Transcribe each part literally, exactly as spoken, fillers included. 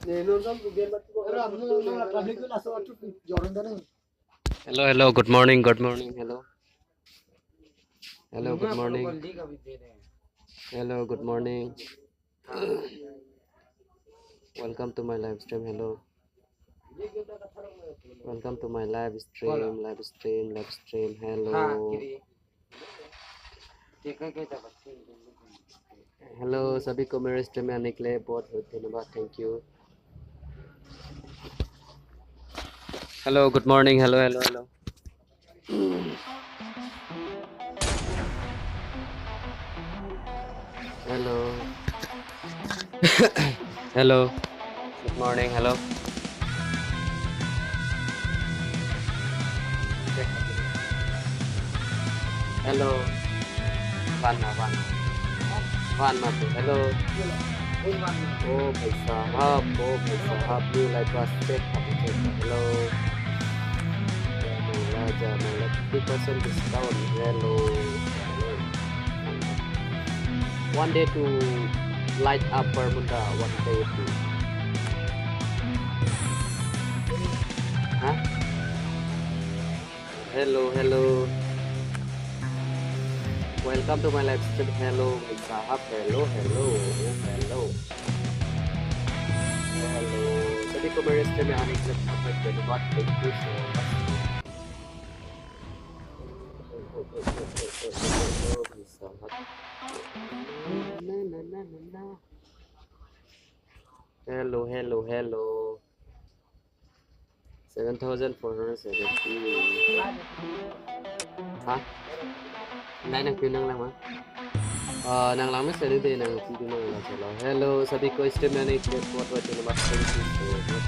Hello, hello, good morning, good morning, hello. Hello, good morning. Hello, good morning. Welcome to my live stream. Hello. Welcome to my live stream, live stream, live stream. Hello. Hello, सभी को मेरे stream में आने के लिए बहुत बहुत धन्यवाद। Thank you. Hello, good morning. Hello, hello, hello. Hello. Hello. Good morning. Hello. Hello. Van na, van. Van na tu. Hello. Oh, भाई साहब, oh, भाई साहब, new live bus check, check. Hello. Hello, Raja, my love, fifty percent discount. Hello. Hello. One day to light up Bermuda. One day to. Huh? Hello, hello. Welcome to my live stream. Hello, भाई साहब. Hello, hello, hello. Hello. सभी को मेरे stream में आने के लिए बहुत बहुत धन्यवाद। Thank you so much. भाई साहब. ना, ना, ना, ना, ना. Hello, hello, hello. Seven thousand four hundred seventy. Ha? Nai nangpi nanglang ma? Ah, nanglang mesen dei, nangpi nanglang chalo. Hello, सभी को stream में आने के लिए बहुत बहुत धन्यवाद। Thank you so much.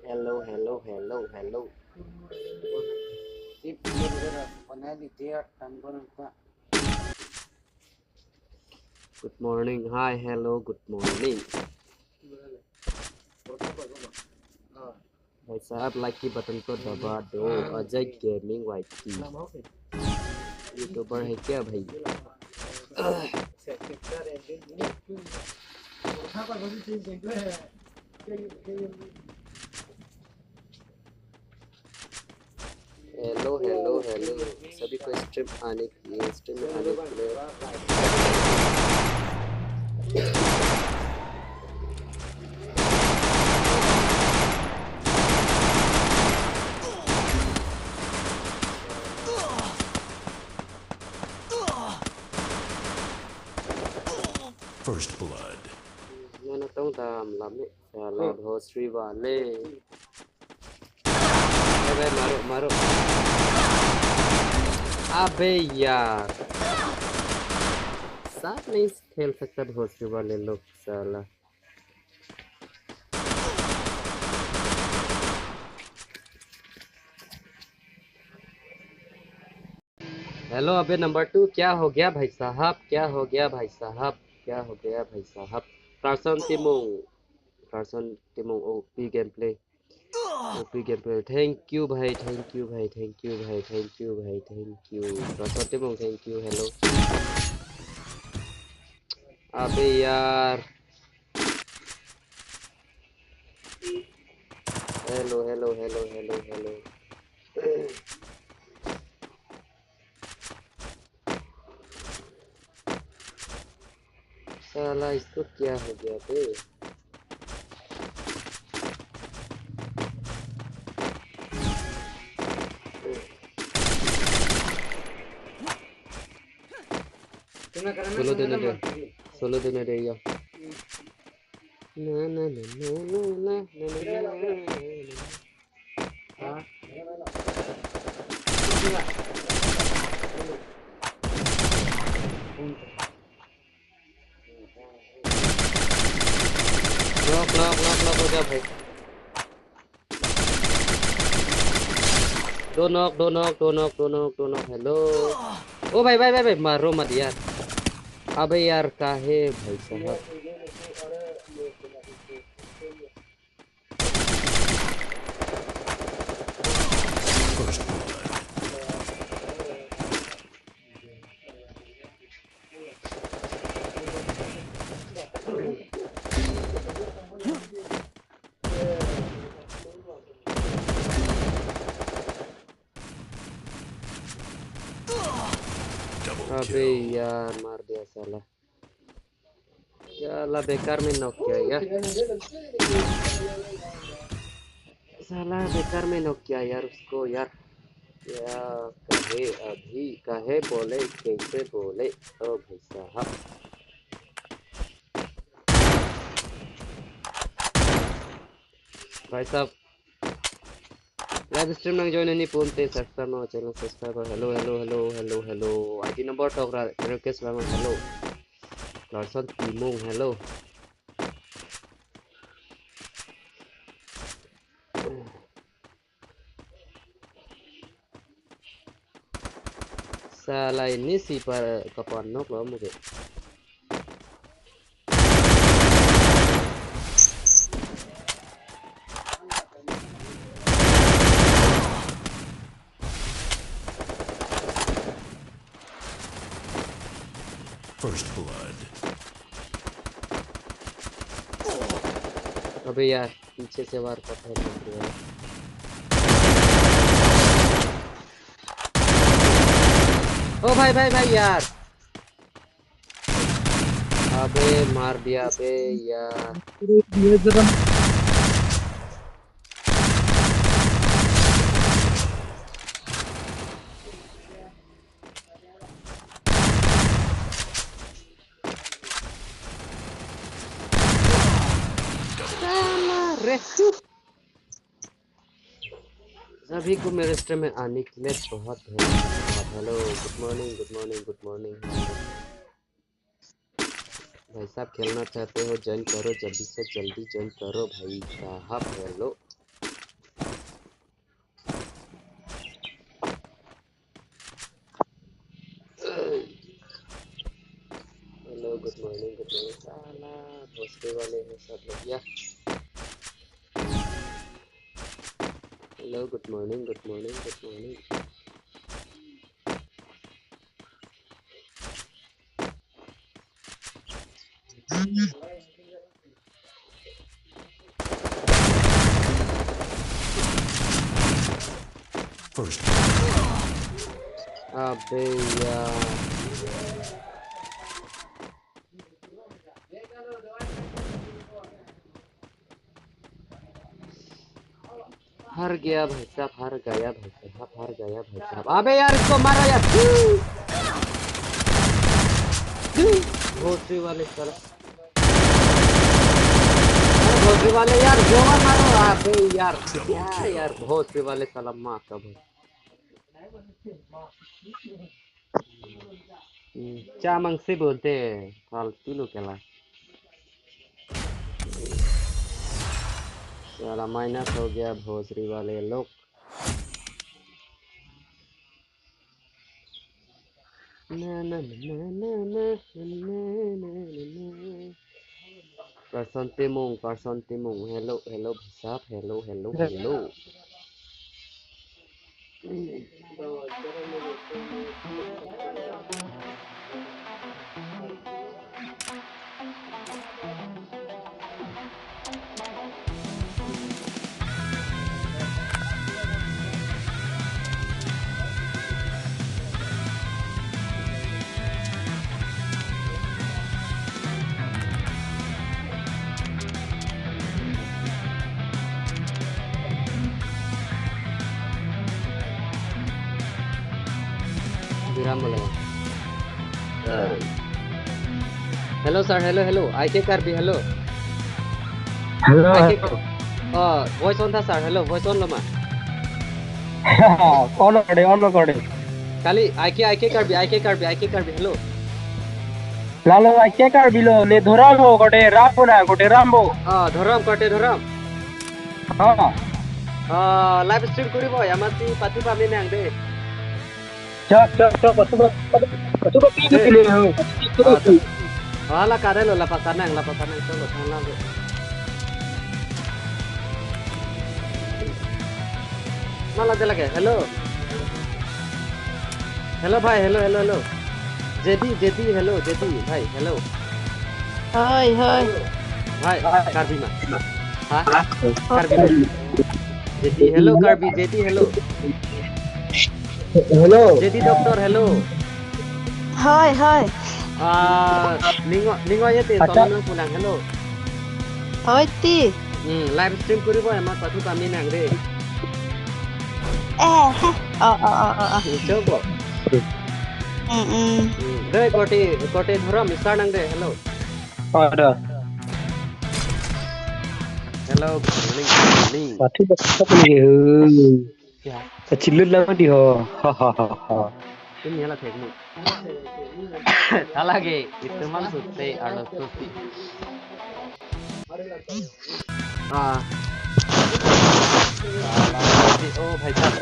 Hello, hello, hello, hello. Good morning. Hi, hello, good morning. भाई साहब, like की बटन को दबा दो। Ajay gaming YT. यूट्यूबर है क्या भाई? Hello, hello, hello. सभी को stream आने के लिए, stream में आने के लिए। First blood. Mana tong dam lam ni. Salah, hmm. Bhosri wale. अबे मारो, मारो। अबे यार। साथ नहीं खेल सकता भोसड़ी वाले लोग, साला। Hello, अबे number two, क्या हो गया भाई साहब, क्या हो गया भाई साहब, क्या हो गया भाई साहब? Person Timung, Person Timung, O P gameplay, O P gameplay. Thank you भाई, thank you भाई, thank you भाई, thank you भाई, thank you। Person Timung, thank you। Hello। अबे यार। Hello, hello, hello, hello, hello। साला, इसको क्या हो गया बे? Solo dene de. Solo dene de, ya. Na, na, na, na. Knock, knock, knock, knock हो गया भाई। दो knock, दो knock, दो knock, दो knock, दो knock। Hello। ओ भाई, भाई, भाई, भाई, मारो मत यार। अबे यार, काहे भाई साहब? First blood. अबे यार, मार दिया साला। साला बेकार में नॉक किया यार। साला बेकार में नॉक किया यार उसको यार। क्या कहे अभी, कहे बोले, कैसे बोले? ओ भाई साहब। भाई साहब, live stream nang join ani pon te subscribe no channel subscriber. Hello, hello, hello, hello, hello. I D number tok ra request lama hello. Larson Timung hello. Salah ini si pa kapan nok lo mungkin. First blood. अबे यार, पीछे से वार करता है तुम लोग। ओ भाई, भाई, भाई यार। अबे मार दिया बे यार। ये जरा साला रे। सभी को मेरे स्ट्रीम में आने के लिए बहुत धन्यवाद। Hello, good morning, good morning, good morning. भाई साहब, खेलना चाहते हो, ज्वाइन करो, जल्दी से जल्दी ज्वाइन करो भाई साहब। Hello. Hello, good morning, good morning. साला भोसड़ी वाले हैं सब लोग या। Hello, good morning, good morning, good morning. First. अबे यार। हार गया भाई साहब, हार गया भाई साहब, हार गया भाई साहब। अबे यार, इसको मारो यार। भोसड़ी वाले साला। अरे भोसड़ी वाले यार, जोर मारो। अबे यार, क्या यार, भोसड़ी वाले साला मार का भाई। हम्म, क्या मांगसे बोलते हैं, फालतू लोग केला। साला माइनस हो गया भोसड़ी वाले लोग। ना, ना, ना। Person Timung, Person Timung. Hello, hello, भाई साहब, hello, hello, hello. Biram boleh. Hello sir, hello, hello. I K Karbi, hello. Hello, I K hello. Oh, voice on tha sir, hello, voice on lo ma. On lo kore, on lo kore. Kali, I K, I K Karbi, I K Karbi, I K Karbi, hello. Lalo, I K Karbi lo, ne Dhoram ho, kote Ram ho na, kote Ram ho. Ah, Dhoram, kote Dhoram. Ha. Ah, live stream kuribo, amasi pathu pame nang de. Chok, chok, chok, pathu, pathu, pathu, pathu, eh. Pathu, pathu. Ah, to. Ah, la kare lo, la pasanang, la pasanang, cholo, thanla lo. Mala de lage, hello. Hello, bhai, hello, hello, hello. J D, J D, hello, J D, bhai, hello. Hi, hi. Hi, hi. Karbi ma. Ha? Karbi ma. J D, hello, Karbi, J D, hello. Hello. J D Doctor, hello. Hoi, hoi. Ah, ning oi, ning oi ya te, Acha. Tolong nang pulang, hello. Hoi ti. Hmm, live stream koribo, emat pathu kami nang re. Eh, heh. Oh, oh, oh, oh, oh. Coba. Hmm, hmm. Hmm, dei, korte, korte dhora misar nang dei, hello. Ada. Hello, good morning, good morning. Pathu pathu ni. Ya. Kachilut lang di ho. Ha, ha, ha, ha. Ini hala teknik. Thalage, itu mang sute arlo sute. Ah. Oh, bhai sahab.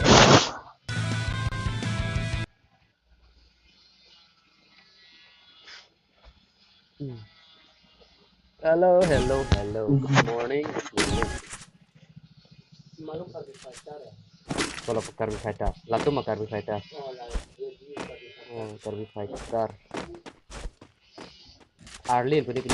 Hmm. Hello, hello, hello. Good morning, good morning. Kalau Karbi Fighter, latum ma Karbi Fighter. Oh, Karbi Fighter. Arlin, puni pini.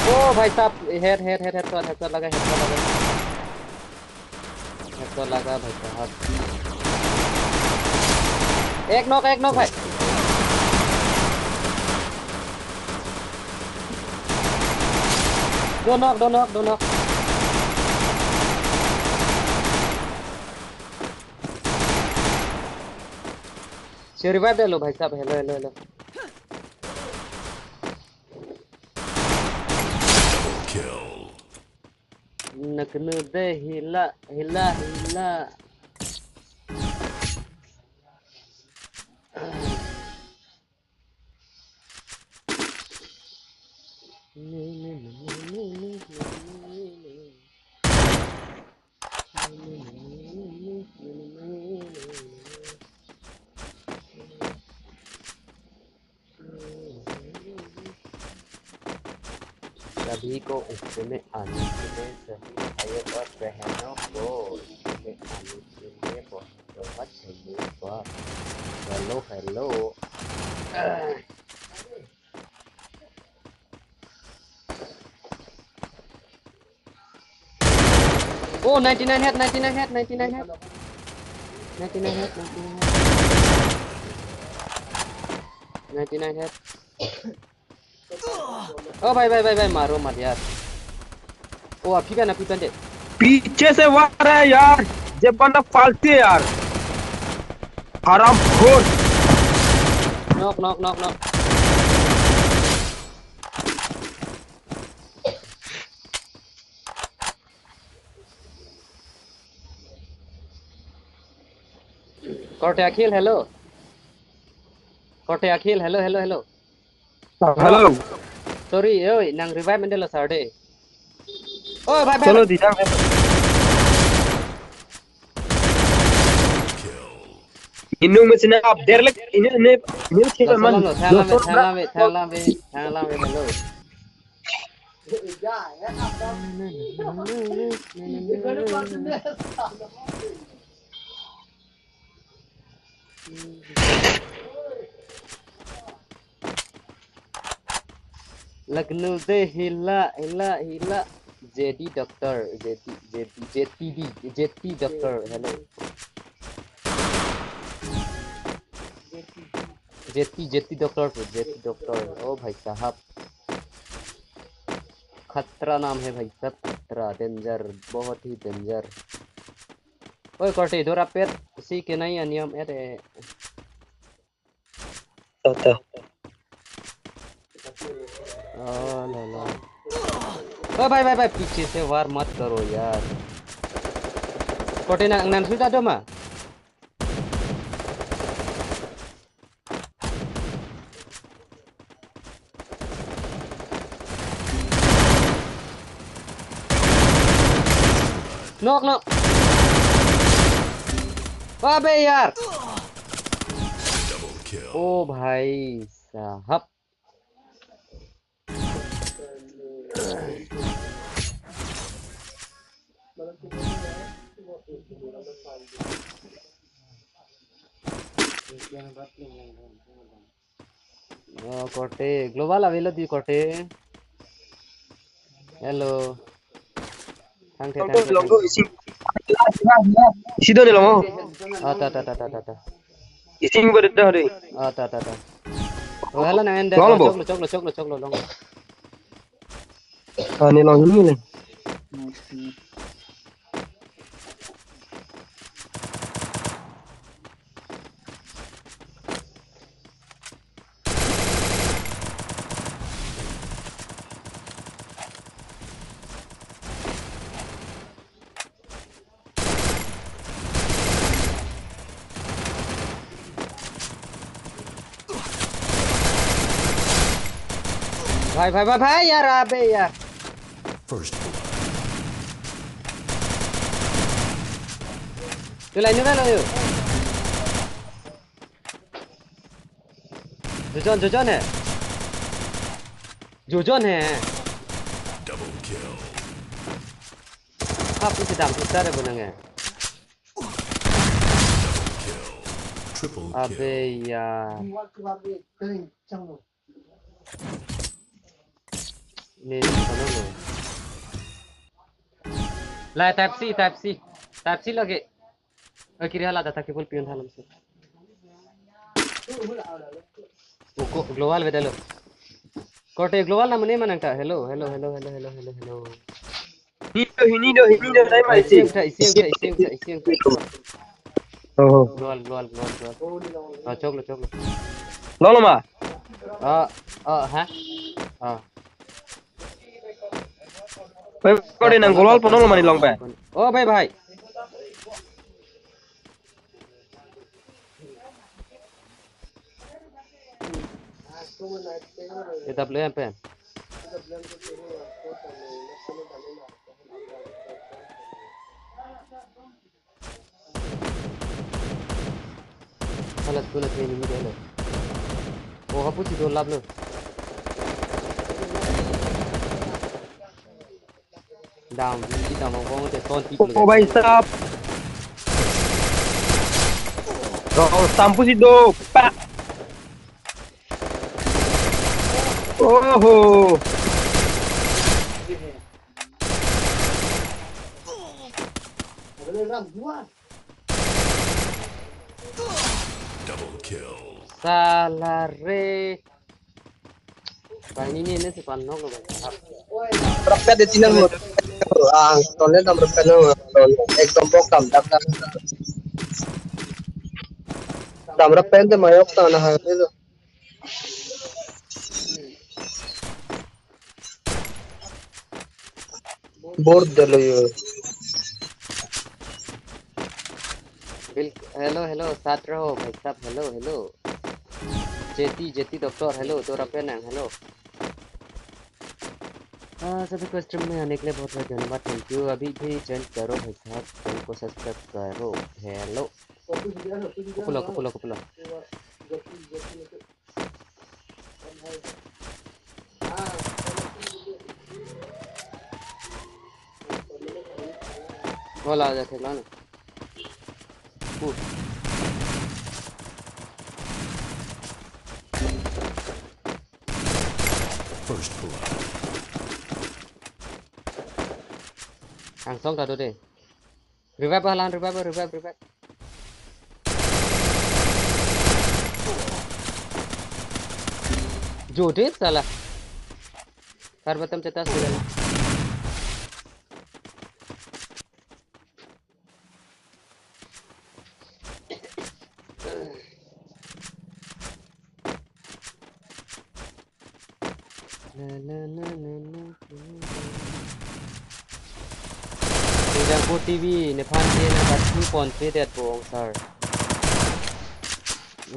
Oh, bhai sahab, head, head, head, headshot, headshot laga, headshot laga. Headshot laga, bhai sahab. Ek knock, ek knock, bhai. Do knock, do knock, do knock. Sir, revive de lo, bhai sahab. Hello, hello, hello. Kill. Naknu de hila, hila, hila. सभी को इसमें आने के लिए सभी भाइयों और बहनों को इसमें आने के लिए बहुत बहुत धन्यवाद। Hello, hello. Oh, ninety-nine head, ninety-nine head, ninety-nine head. Ninety-nine head, ninety-nine head. Ninety-nine head. Oh, bhai, bhai, bhai, bhai, maro mat yaar. Oh, aphi pen, aphi pen de. पीछे से वार है यार, ये बंदा पालती है यार, हरामखोर। Knock, knock, knock, knock. Korte Akhil, hello. Korte Akhil, hello, hello, hello. Hello. Sorry, oi, nang revive mende lo sir de. Oh, bhai, bhai. चलो दीदा। इन्नु में से ना आप देर लग, इन्हें, इन्हें, इन्हें खेल Lo, man। Lo, lo, thalang lo, be, so, thalang be, thalang be, thalang be, hello. Lagnu de hila, hila, hila. J D doctor, J D, J D, J T D, J T doctor, hello. J T, J T doctor to, J T doctor. Oh भाई साहब, खतरा नाम है भाई साहब, खतरा, danger, बहुत ही danger. Oi, korte, idhar aap si ke nahi aniyam, are. Tata. Oh, la, la. Oh, bhai, bhai, bhai, पीछे से वार मत करो यार. Korte nang, nang sudah do ma? Knock, knock. अबे यार. Double kill. Oh भाई साहब. Oh, korte. Global avelo di korte. Hello. Thangthe, Long thangthe, do, long do, thangthe. isi. Isi do ne long. Ah, ta, ta, ta, ta, ta, ta. Isi ni pada dah deh. Ah, ta, ta, ta. Oh, hello, nang ende. Long Oh, bo. Choklo, choklo, choklo, choklo, long. Ah, ne long ini ne. Bhai, bhai, bhai, bhai, yaar, abe, yaar. First blood. Tu lain ni lo, yo. Jojon, jojon hai. Jojon hai. Double kill. Hap isi dam, isi dam, bonang hai. Kill. Triple Abe, kill. yaar. Ni, sana lo. Lai, type C, type C. Type C lagi. Oh, kiri hala data cable pion halam si. Uko global beda lo. Korte global na mane manang ta. Hello, hello, hello, hello, hello, hello, hello. Hini do, hini do, hini do, nai ma isi. Isi ang ta, isi ang ta, isi ang ta, isi ang ta. Oh, Global, global, global, global. Oh, choklo, choklo. long long ma. Ah, ah, ha? Ah. Bhai, korte nang global pon long ma ne long pe. Oh, bhai, bhai. A W M pen. Hala, tu na train ni delo. Oh, hapu si do lab lo. Dam, di dam, ang kong te ton tip lo. Oh, bhai sahab. Rong sampu si do. Pak. Oh ho. Double kill. Salah re. Bang, ini, ini si pan nok lo, bang. Rapet de tinang mo. Ah, tonle dam rapet lo. Ekdom pok dam dam dam. Dam rapet de mayok ta na ha. Board dalo yo. Bill, hello, hello, साथ रहो भाई साहब, hello, hello. जेती, जेती doctor, hello, तो रपे नंग, हेलो। हाँ, सभी को स्ट्रीम में आने के लिए बहुत बहुत धन्यवाद, थैंक यू। अभी भी ज्वाइन करो भाई साहब, चैनल को सब्सक्राइब करो। Hello. Kupulo, kupulo, kupulo. Wala aja thek lang. Uh. First blood. Angsong ta do de. Revive halan, revive, revive, revive. Jodit salah. Kar batam cetas salah. Tingdang ko T V, nephan ke nang katu pon pe det po ong sir.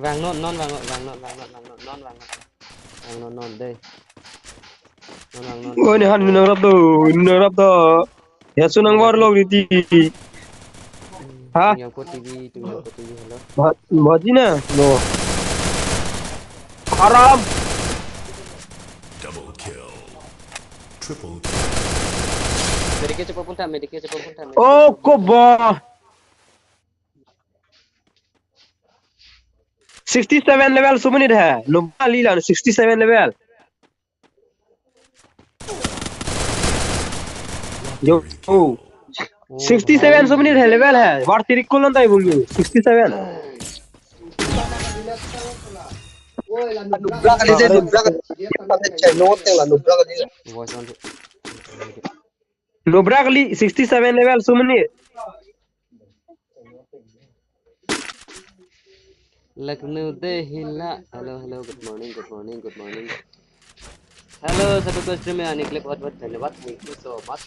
Vang non, non vang non, vang non, vang non, vang non, non vang non. Vang non, non dei. Non vang non. Oi, nephan nang rap do, nang rap do. Ya, sunang war log riti. Ha? Tingdang ko T V, tingdang ko T V, hello. Bha-, bhaji na? No. Haram. Double kill. Triple kill. Medikit cepat pun tak, medikit cepat pun tak. Oh, ko ba. Sixty seven level sumunit hai. Nubra kali la sixty seven level. Yo. Oh. Sixty seven sumunit hai level hai. War tiri kulon tai bulu. Sixty seven. Nubra kali je, Nubra kali. Chai no teng la Nubra kali. Voice on. Nubra kali sixty seven level sumunit. Lucknow de hila. Hello, hello, good morning, good morning, good morning. Hello, sabko stream में आने के लिए बहुत बहुत धन्यवाद। Thank you so much.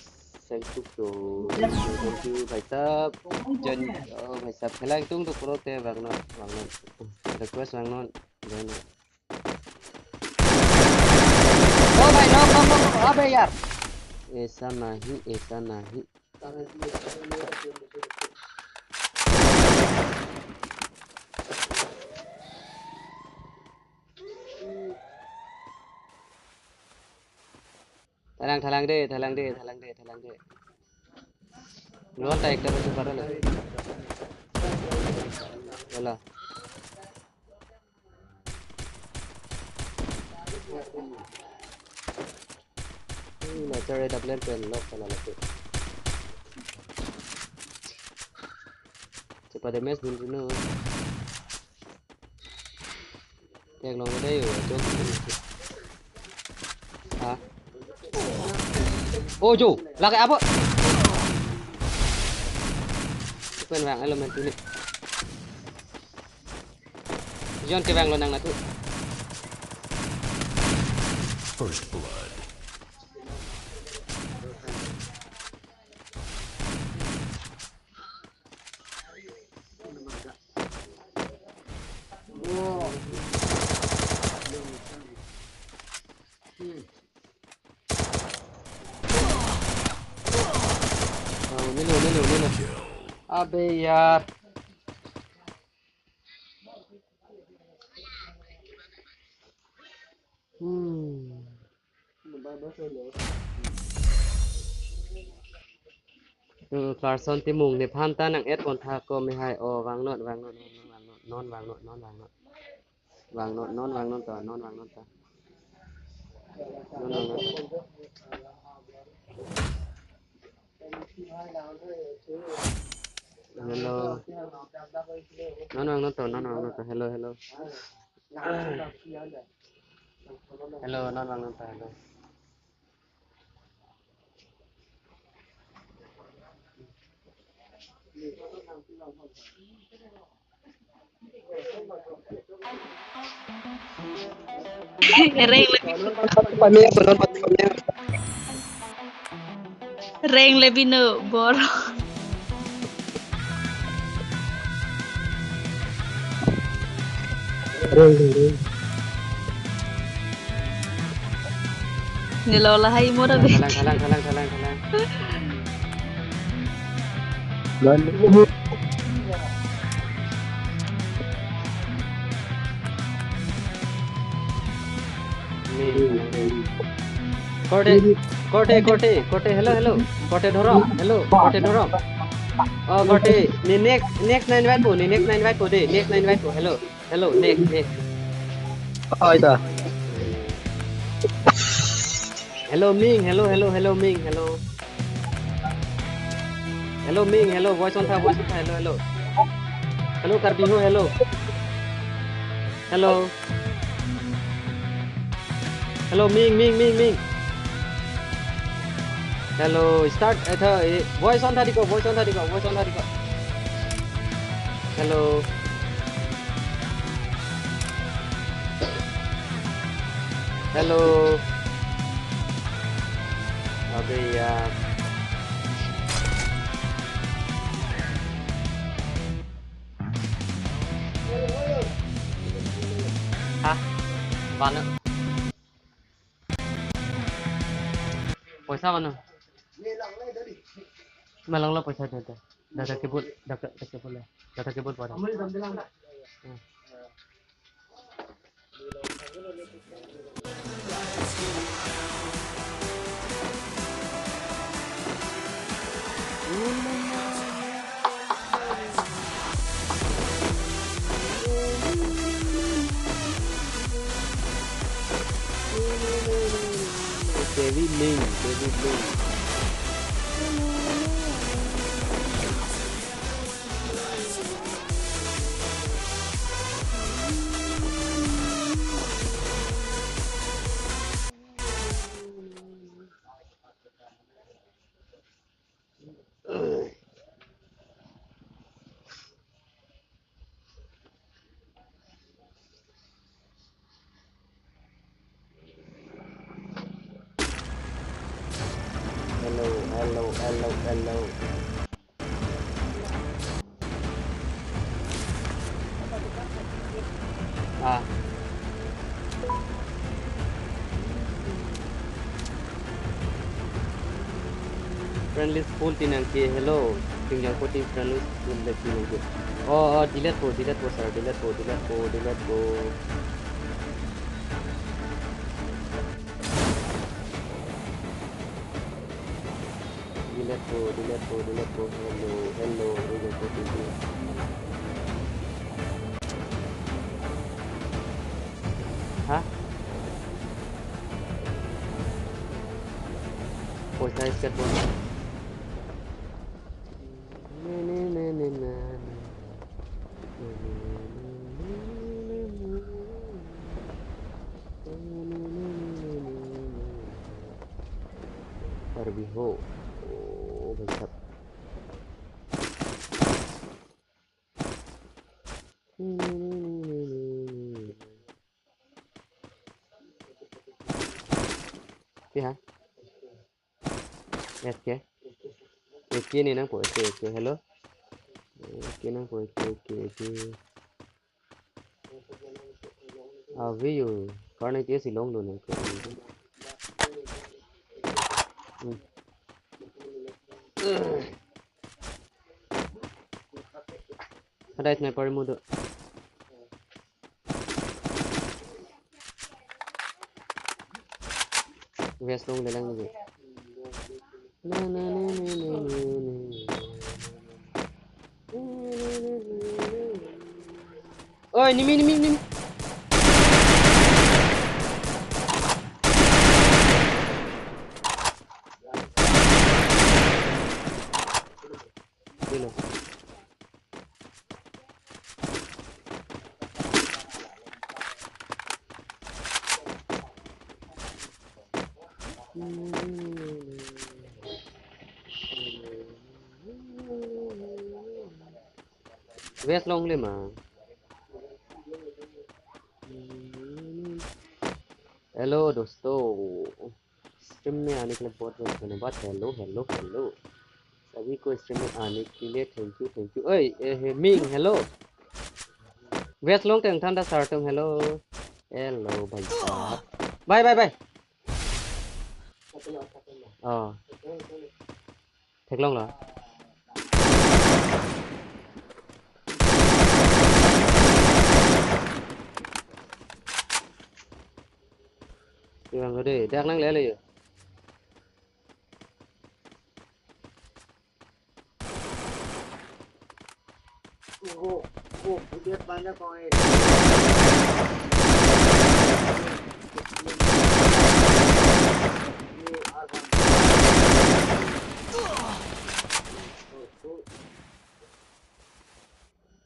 Thank you to, thank you भाई साहब। जन, ओ भाई साहब, खेला तुम तो प्रो थे, वांगनोन, वांगनोन। Request वांगनोन, वांगनोन। ओ भाई, नो, नो, नो, नो, अबे यार। ऐसा नहीं, ऐसा नहीं। Thalang, thalang de, thalang de, thalang de, thalang de. Lo ta ekta batu para lo. Wala. Hmm, na chare ta plan pen lock kana lake. Cepat de mes dun dun. Tek long de yo, jo. Ha. Oh, jo, lake apa? Pen vang element ini. John kevang lo nang natu. First blood. Oh, nilo, nilo, nilo. Abe yaar. Hmm. Hmm, Carson Timung nephan ta nang-et pon tha ko me hai. Oh, vangnon, vangnon, vangnon, vangnon, non vangnon, non vangnon. Vangnon, non vangnon ta, non vangnon ta. Non vangnon ta. Hello. Non vangnon ta, non vangnon ta. Hello, hello. Hello, non vangnon ta, hello. Reng le, reng le bino bor. Nilo lahai mo da be. Thalang, thalang, thalang, thalang, thalang. Korte, korte, korte, korte, hello, hello. Korte dhoro, hello, korte dhoro. Oh, korte, ne next, next na invite po, ne next na invite po de, next na invite po, hello. Hello, next, next. Oi ta. Hello, Ming, hello, hello, hello, Ming, hello. Hello, Ming, hello, voice on tha, voice on tha, hello, hello. Hello, Karbi ho, hello. Hello. Hello, Ming, Ming, Ming, Ming. Hello, start, eh, tha, eh, voice on tha diko, voice on tha diko, voice on tha diko. Hello. Hello. Abe yaar. Ha? Mana? Poisa mana? Malanglo poisa dada. Dada kebut, dada, dada kebut le. Dada kebut pada. Hmm. Baby Ming, Baby Ming. Hello, hello, hello, hello. Ah. Friend list full tinang ke, hello. Tingjang ko tin friend list full le tinang ke. Oh, oh, delete po, delete po, sir, delete po, delete po, delete po. Delete po, delete po, delete po. Hello, hello, delete po, delete po. Ha? Poisa skateboard. Barbie ho. Oh, mantap. Pi ha? S K. S K ni nangpo, S K, S K, hello. S K nangpo, S K, S K, S K. Ave yo, karena dia si long lo nangpo. Hmm. Ada sniper mo do. West long lelang lagi. Na, na, na. Oi, nimi, nimi, nimi. Silo. West long le ma. Hello दोस्तों, stream में आने के लिए बहुत बहुत धन्यवाद। Hello, hello, hello, सभी को stream में आने के लिए thank you, thank you. ओए, ए, हे, Ming, hello. West long teng thanda sar tum, hello. Hello, भाई साहब. Bye, bye, bye. Oh. Theklonglo. Iwan lo de, dak nang lele yo.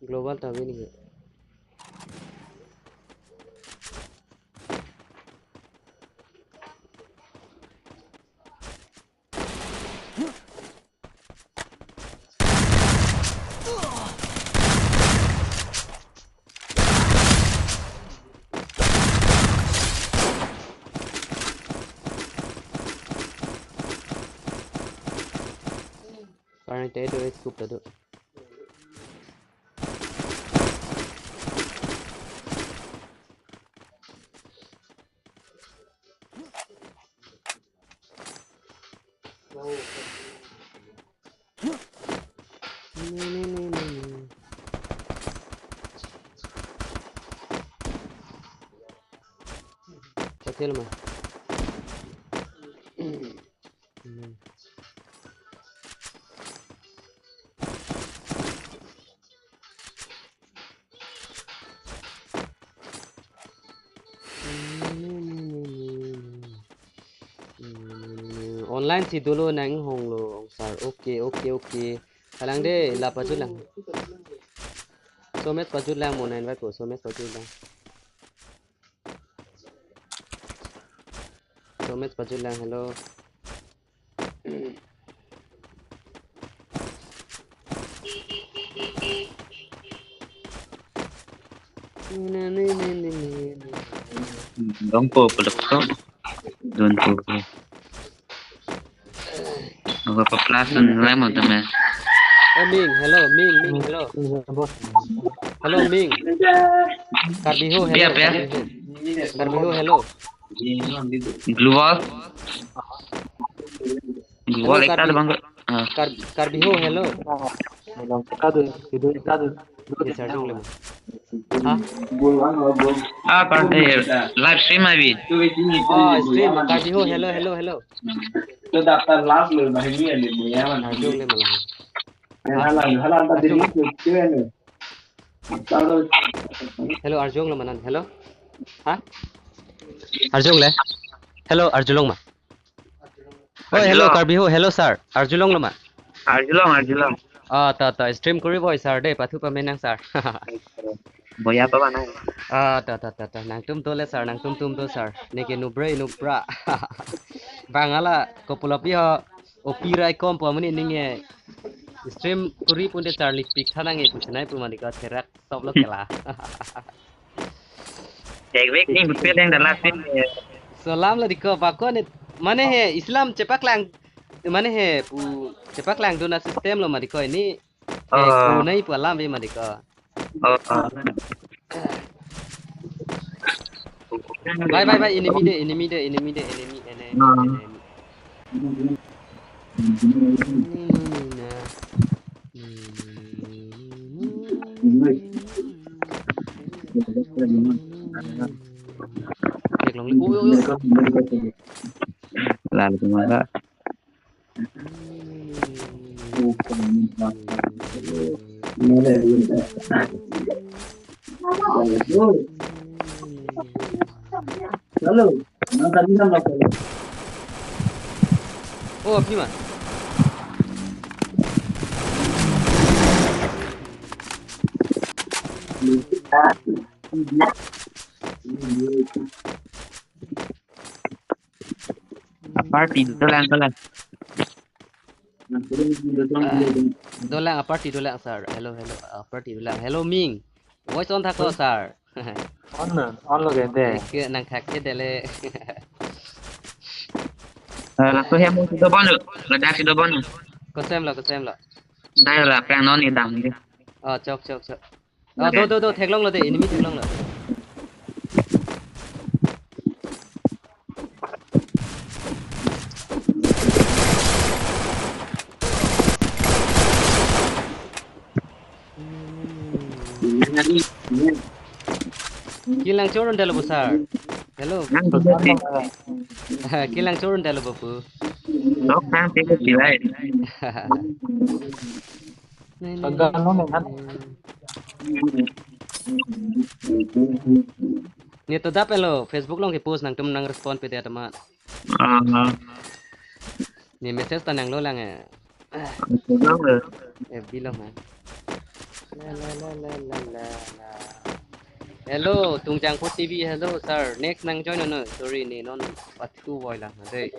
Global ta bini ke. Karena itu, itu scoop tadi. Kecil mah. Online si dolo nang hong lo, sir. Okay, okay, okay. Kalang de, la pajut lang. Somes pajut lang mo nine ba ko, Somes pajut lang. Somes pajut lang, hello. Dong po peluk ko. Don po po. Apa pa plus lang mo tama. Eh, Ming, hello, Ming, Ming, hello. Hello, Ming. Karbi ho, hello. Pia, pia. Karbi ho, hello. Global. Global Hello, ekta Karbi. Bang. Ah. Kar Karbi ho, hello. Yes, sir, arjulong. Ha? Ah, par eh, live stream abi. Oh, stream. Karbi ho, hello, hello, hello. Arjulong malang. Hello, arjulong lo manan. Hello. Ha? Arjulong le. Hello, arjulong ma. Oh, hello, Arjulong. Karbi ho. Hello, sir. Arjulong lo ma. Arjulong, arjulong. Ah, ta, ta. Stream kori boy, sir. De, pathu pamenang, sir. Boya pa mana? Ah, ta, ta, ta, ta. Nangtum to le, sir. Nangtum tum to, sir. Neke nubre nupra. Bang ala kopulopi ho. Opi rai kom po muni ninge. Stream kori pun de Charlie Pick thanang e pusinai pu mani ko therak stop lo kela. Ek week ni betul yang dalam sini. Salam lo diko bako ni mane he Islam chepaklang mane he pu chepaklangdun a-system lo ma diko ini. Oh. Eh, kunai pu alam ve ma diko. Oh. Bye bye bye, enemy de, enemy de, enemy de, enemy, enemy, Hmm. enemy. Theklong li. Oi, oi, oi. Lalu kemana? Halo. Oh, Bima. Party dolang, dolang. Dolang, a party dolang, sir. Hello, hello, a party dolang. Hello, Ming. Voice on thaklo, sir. On na, on lo gente. Ke nang thak ke dele. Eh, laso hem mo si dobon lo. Ladak si dobon lo. Kosem lo, kosem lo. Dai la pang non ni dam di. Oh, chok, chok, chok. Oh, do, do, do, theklong lo de, enemy theklong lo. Kilang chorun dalo bo, sir. Hello. Nang di di. Kilang chorun dalo bo pu. Dok nang di di lai. Pagano na han. Ni to dap elo Facebook along ke post nangtum nang respond pe dia teman. Ah, Ni message ta nanglo lang eh. dolang lo. F B along ha. La, la, la, la, la, la, la. Hello, Tungjangpho T V, hello sir. Next nang join no, sorry ni non pathu boy lang ha dei.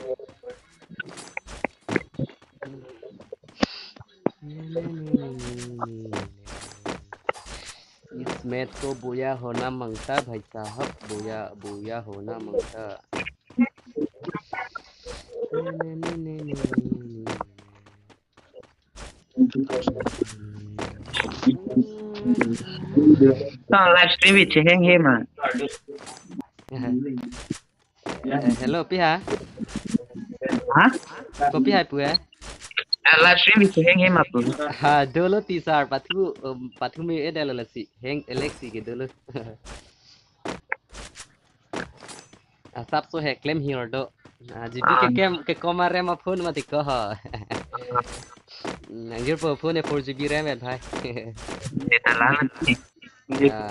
Ismet ko boya hona mangta bhai sahab, boya boya hona mangta. Tang live stream bi cheheng he ma. Eh, hello, pi ha? Ha? Kopi hai pu eh? Eh, live stream bi cheheng he ma pu. Ha, dolo ti sir, pathu, um, pathu mi eh dolo lasi. Heng Alexi ke dolo. Asap so he klem hir do. Ah, G B ke kem ke koma RAM a phone mati ko ho. Nangjir po phone four G B RAM eh bhai. Data lang. Ah.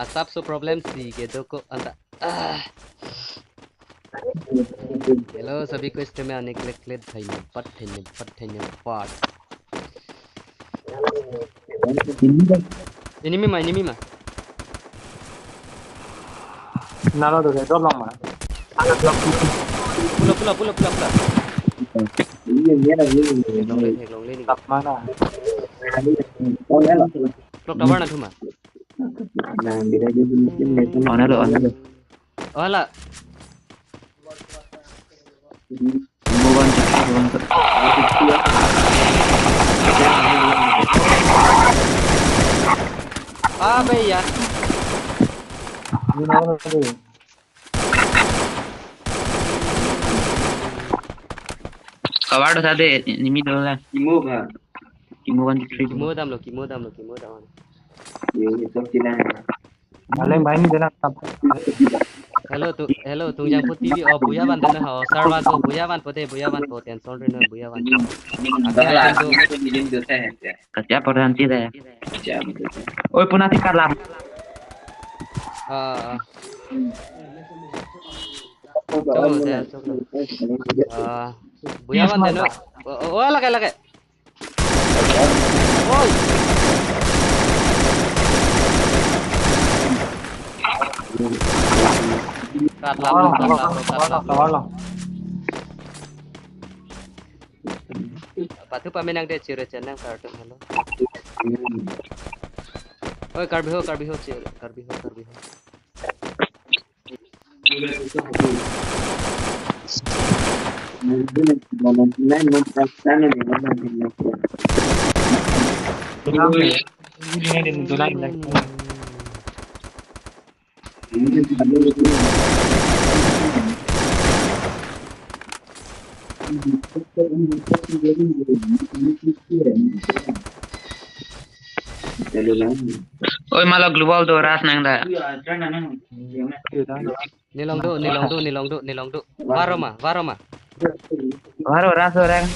Asap so problem si ke do ko anta. Ah. Hello, सभी को इस time में आने के लिए धन्यवाद, धन्यवाद, धन्यवाद। Enemy ma, enemy ma. Nalo do, drop long ma. Pulo, pulo, pulo, pulo, pulo. Theklongle, theklongle ni. Tap mana? Clock tower na thuma. On lo, on lo. Oh, hala. Bukan, bukan. Abe ya. Cover do sa de, enemy do la. Kimo ba? Kimo one three. Kimo damlo, kimo damlo, kimo dam. Ye, ye, sok sila. Aleng bahini dena tap. Hello, tu, hello, Tungjang Put T V, oh, buya van dena ho, sir van to, buya van po de, buya van po, tension ri no, buya van. Akhir Bagla, akhir tu. Ini tu bidding dosa hai kya? Kacya pernah nanti deh. Kacya betul. Oi, puna ti kalam. Ah, ah. Chok lo, chok lo. Ah, buya van dena. Oh, oh, oh, lake, lake. Oi. Kat lam, kat lam, kat lam. Pathu pamenang de cire cenang kartu halo. Oi, Karbi ho, Karbi ho, cire, Karbi ho, Karbi ho. Oi, malo global do ras nang da. Nelong do, nelong do, nelong do, nelong do. Varo ma, varo ma. Varo ras orang.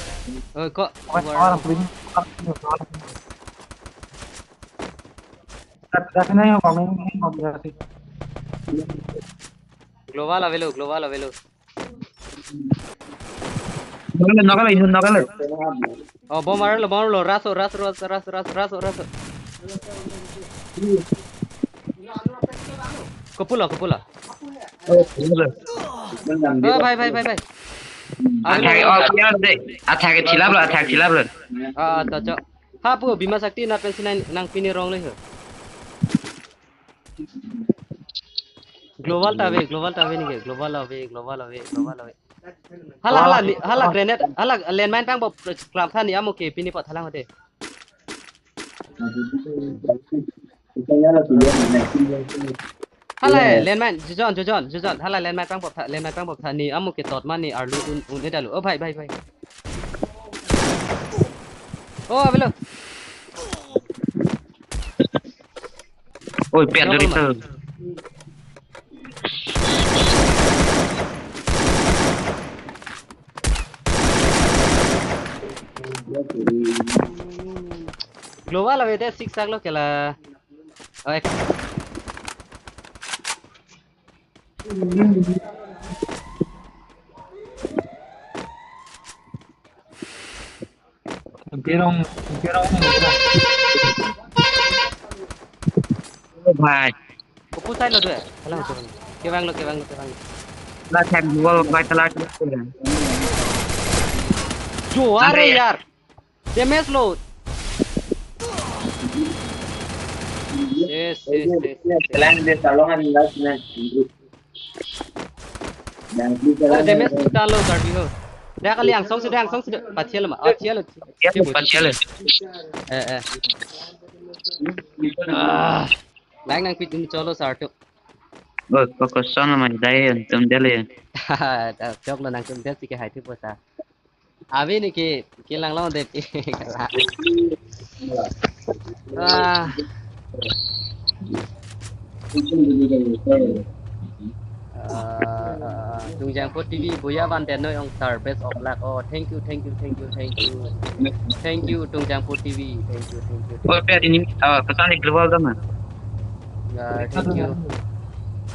Oi, kok. Global avelo, global avelo. Nokale, nokale, nokale. Oh, bomb arlo, bomb arlo, raso, raso, raso, raso, raso, raso, raso. Kopulo, kopulo. Oh, bhai, bhai, bhai, bhai. Athak, oh, clear de. Athak ke chilap lo, athak chilap lo. Ah, to, chok. Ha pu, Bima Sakti na pensi nang pini rong le ho. Global ta ave, global ta ave nike, global ave, global ave, global ave. Hala, hala, ni, hala grenade, hala landmine pang bo klam tha ni amo ke pini pot halang hote. Hala landmine, jujon, jujon, jujon. Hala landmine pang bo tha, landmine pang bo tha ni amo ke tot ma ni arlu un, un-e dalo. Oh, bhai, bhai, bhai. Oh, avelo. Oi, pet dori to. Global ave de six sak lo kela. Oh, ek. Gerong, gerong. Oh, bhai. Kopu side lo tu, eh? Halang tu. Kevang lo, kevang lo, kevang lo. La thang wall, bhai, tala. Jo, are yaar. Damage lo. Yes, yes, yes, yes. Kelang de salohan last na. Oh, damage kita lo Karbi ho. Dak kali angsong sudah, angsong sudah. Pathial ma, pathial. Pathial. Eh, eh. Ah, lang nangpidun cholo sarto. Oh, koko son ma dai antum dele. Chok lo nangtum del si ke hai thu posa. Abi ni ke kelang long det. Ah. Ah, ah, ah. Tungjang Put T V, buya van den noi ong sir, best of luck. Oh, thank you, thank you, thank you, thank you. Thank you, Tungjang Put T V. Thank you, thank you, thank you. Oh, pet ini, ah, pesan di global sama. Ya, thank you.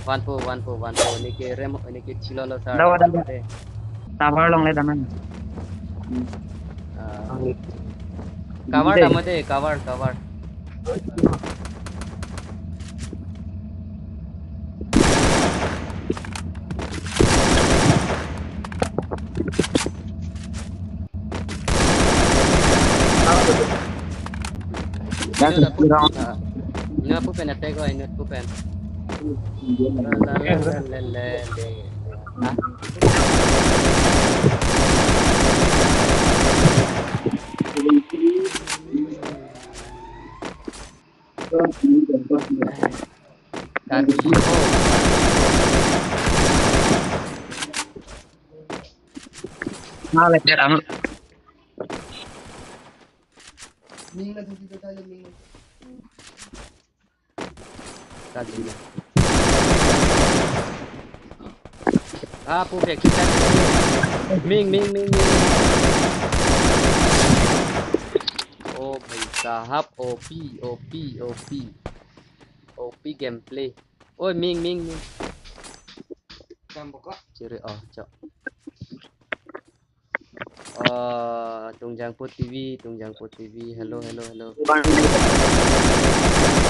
Vanpo, vanpo, vanpo. Neke rem, neke chilolo sir. Dawa, dawa. Mate. Tower along le damnang. Ah. Ang Cover dei. Damode, cover, cover. Inut apu, ah, inut apu pen attack ko, inut apu pen. La, la, la, la, la, la, la. Ah. Tadi. Oh. Nah, lebar anu. Tadi. Ah, perfect. Kita dulu. Ming, ming, ming, ming. Oh, bhai sahab, O P, O P, O P. O P gameplay. Oi, ming, ming, ming. Chere, oh, chok. Oh, Tungjangpo T V, Tungjangpo T V. Hello, hello, hello.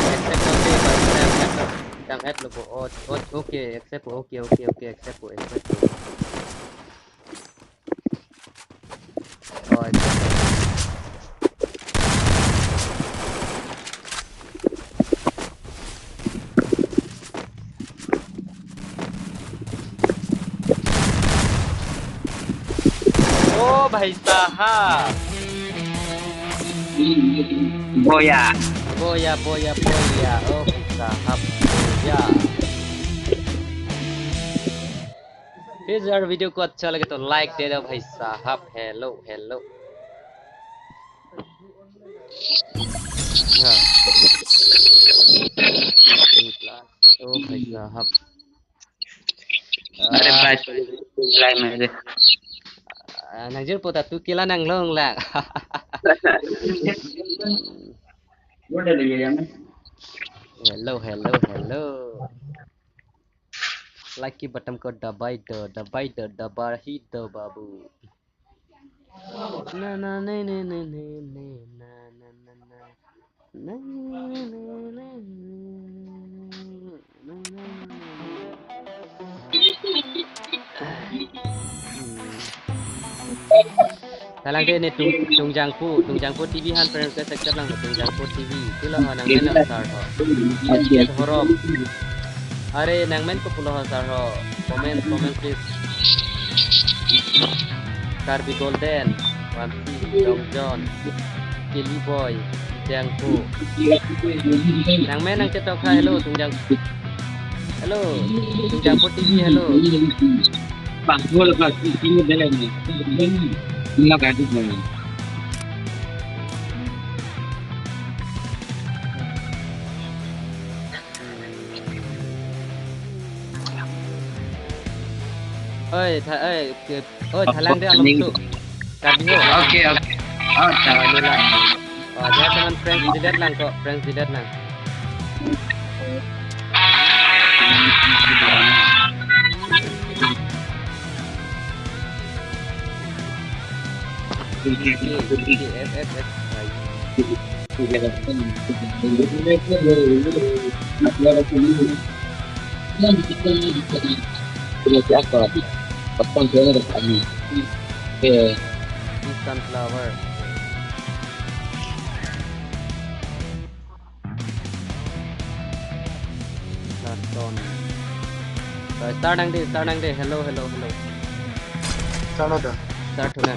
Accept lo, be, but jam add lo, jam add lo, bo. Oh, oh, okay, accept, okay, okay, okay, accept, accept. Oh, accept. Oh, bhai sahab. Boya. Boya, boya, boya. Oh, bhai sahab. Boya. Please, yaar, video ko accha lage to like de do, bhai sahab. Hello, hello. Ya. Oh, bhai sahab. Are Ah. Bhai, lai main de. Ah, nangjirpo ta tu kila nanglong lang. Hello, hello, hello. Like ki button ko dabai do, dabai do, dabai hi do, babu. Na, na, ne, ne, ne, ne, ne, na, na, na, na. Na, na, na, na, na, na, na, na, na. Hmm. Thalang de ne Tung, Tungjangpo, Tungjangpo T V han friend request accept lang, Tungjangpo T V. Itulo ho nangmen star ho. Oke. Horop. Are nangmen kopulo ho sir ho. Comment, comment please. Karbi Golden, Wamsi, Dongjon, Kelly Boy, Jangpo. Nangmen nangchetok ha, hello, Tungjang. Hello, Tungjangpo T V, hello. Bang, hello, Bang, ini dia ni. Ini lah, Bang. Oi, tha-, oi, ke, oi, thalang de along tu. Karbi ho. Oke, oke. Oh, ah, thalang. Ini lah. Oh, dia teman friends delete lang ko, friends delete lang. Oke, oke, F F F. Ini siapa? Pasang dia ada kami. Oke. Sunflower. Platon. Start nang de, start nang de. Hello, hello, hello. Start lo ta? Start ho na.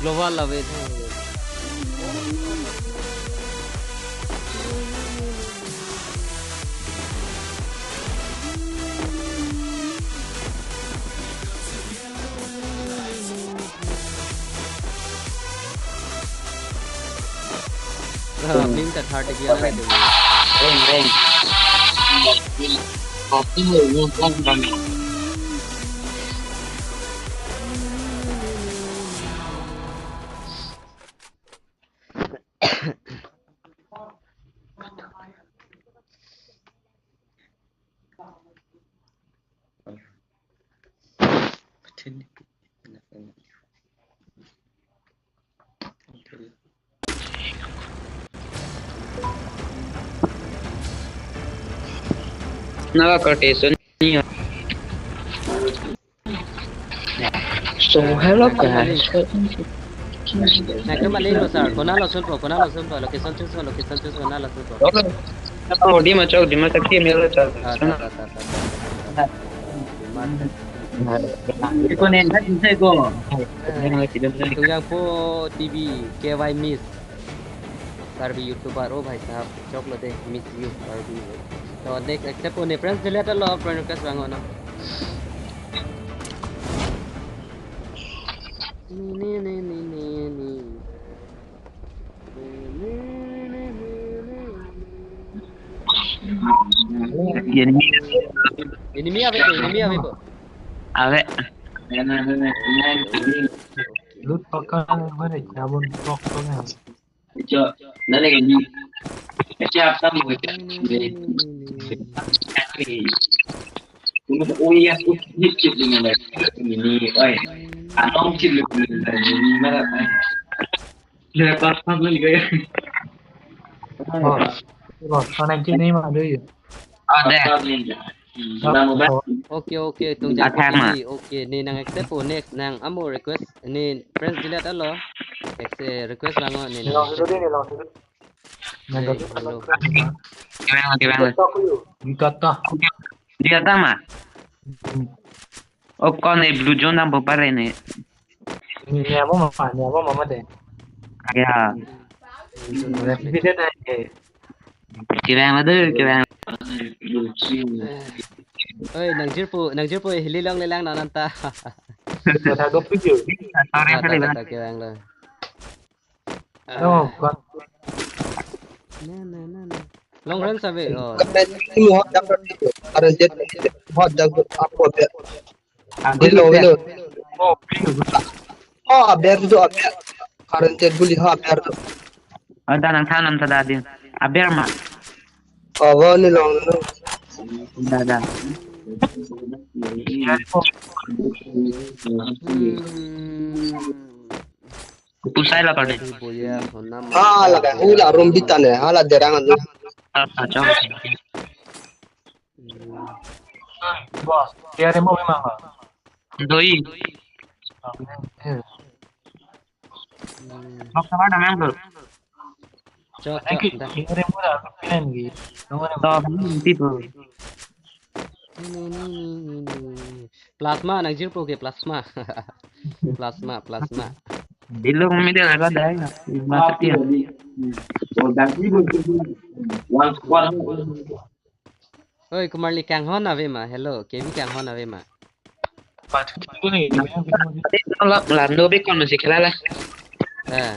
Global love it. Ah, ming ta third division na. Ring, ring. Naga Cortez. So, hello guys. Na, kemali lo, sir. Konat lo sunpo, konat lo sunpo. Location choose, location choose, konat lo sunpo. Oh, Dima Chowk, Dima Chowk, Dima Chowk. Ah, ta, ta, ta, ta, ta. Dima Chowk. Iko neng kan bisa iko. Tungjangpho T V, K Y Miss. Karbi YouTuber, oh bhai sahab, choklo de, miss you, Karbi. To next accept, oh, ne friends delete lo, friend request vang, oh, no. Ni, ni, ni, ni, ni, ni. Enemy. Enemy ave ko, enemy ave ko. Ave. Loot pakka na, mane jabon tok to na. Cho, nale ni. Acha, aap tam ho. Oi, ya, oi, ni chip ni na. Ni, ni, oi. Anong chip ni na, ni, ni, mara, oi. Le, pas, pas, ni, kaya. Oh, oh, nineteen ni ma, do you? Ah, deh. Pas, pas, ni, ya. Hmm, Oh, sudah mau, oh. Oke, oke, tunggu. Athak ma. Oke, ne nang accept po, next nang amo request, ne friends delete lo. Accept, request lang, oh, ne nang Long accept. Sudah ni, long sudah. Hey, hello. Kevang, kevang. Enggak ta. Dia ta ma. Hmm. Oh, kon ne blue zone dampo pare ne. Ni amo mama, ni amo mama de. Ya. Repeat de. Kevang ma de, kevang. Oi, nang jirpo, nang jirpo, hili longle lang non anta. Kota gop video. Sorry, sorry, kevang lo. Oh, God. Na, na, na, na. Long range ave, oh. Team hot dak, R N Z hot dak, apo ber. Hello, hello. Oh, aber tu, aber. R N Z buli ho aber tu. Ada nang thanam tada din. Aber ma. Oh, wo ni long, no. Da, da. Hmm. Pusai la pade. Aduh, boya, honam. Hala ka, hula room bitan hai, hala derang anu. Ah, ah, chong. Hmm. Boss, dia remo memang, Bang. Doi. Oke. Hmm. Bak sabar damang tu. Chok, chok, dah. Dia remo dah, aku pilih lagi. Nomor yang To, nanti tu. Plasma, nang jirpo ke plasma. Plasma, plasma. Bilo kami dia ada dah. Mati ya. Oi, Kumar Li kanghon ave ma. Hello, K V kanghon ave ma. Lando be kon masih khela la. Eh.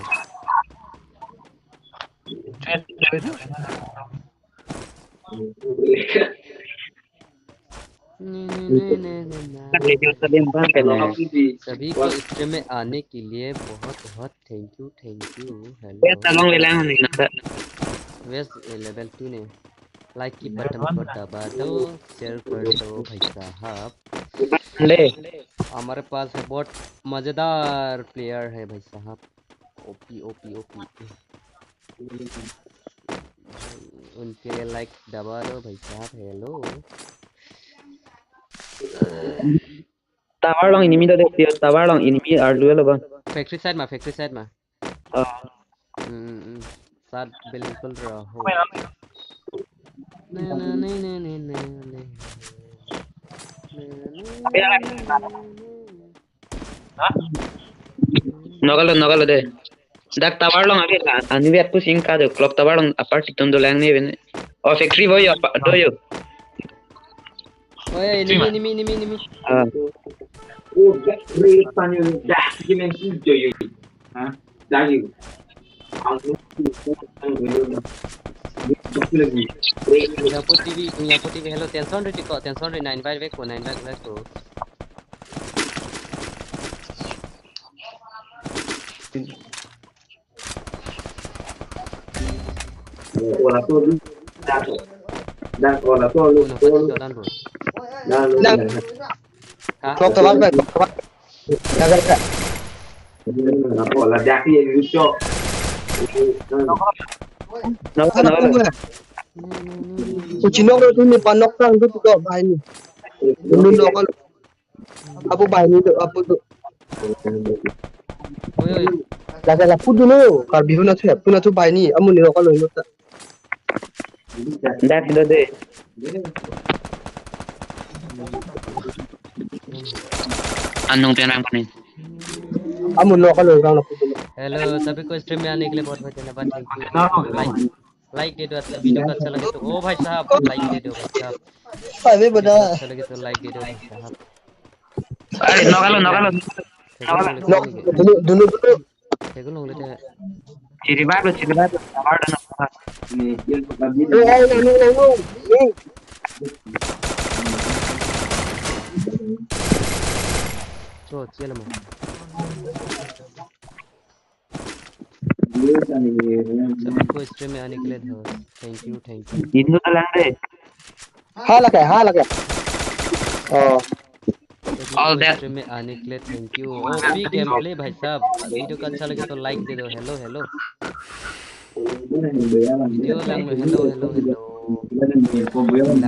नहीं, नहीं, नहीं, नहीं, नहीं, नहीं। सभी को stream में आने के लिए बहुत, बहुत thank you, thank you। Hello। West level two ने like की button को दबा दो, share कर दो भाई साहब। ले। हमारे पास है बहुत मजेदार player है भाई साहब। O P, O P, O P। उनके लिए like दबा दो भाई साहब। Hello। Tower along enemy do de, tower along enemy arlu lo bang. Factory side ma, factory side ma। Oh। Hmm, hmm, hmm। साथ बिल्कुल रहो। नहीं, नहीं, नहीं। Nokalo, nokalo de. Dak tower along ave la. Ani vet pusing ka do. Clock tower along apart itum dolang ne bene. Oh, factory boy apa do yo. Oh, ya, enemy, enemy, enemy, enemy. Ah. Oh, gas ray Spanyol dah dimensi joyo. Hah? Dah yo. Tungjapo T V, Tungjapo T V, hello, tension ri tiko, tension ri nine by vek ko, nine by vek ko. Ola to, dak, dak ola to, Uno pati to dan bro. Dak, Ha? Tok telat, Pak, tok telat. Dak, dak, dak. Ola dak ye lucho. Nokta, nokta, nokta. Kuchinok lo tu ni panok tang tu ko bahini. Dulu nokta. Apo bahini tu, apo tu. Oi, oi. Lake lapu dulu, Karbi huna tu, huna tu bahini, amu ni nokta lo nokta. Dak do de. Anung penang pani. Amu nokta lo nokta lapu dulu. Hello, सभी को stream में आने के लिए बहुत बहुत धन्यवाद, thank you। Like, like दे दो, अच्छा, video को अच्छा लगे तो, ओ भाई साहब, like दे दो भाई साहब। Pai ve bada. अच्छा लगे तो like दे दो भाई साहब। Are, nokta lo, nokta lo, nokta lo. Nok, dulu, dulu, dulu. Thekun longle te. Chiri ba lo, chiri ba lo. Sabar dan apa? Eh, eh, no, no, no, no. So, chill mo. सबको stream में आने के लिए धन्यवाद। Thank you, thank you। Indo talang de. Ha lake, ha lake. Oh. All that। Stream में आने के लिए thank you। ओपी गेमप्ले भाई साहब, video को अच्छा लगे तो like दे दो। Hello, hello। Video lang, hello, hello, hello। Lang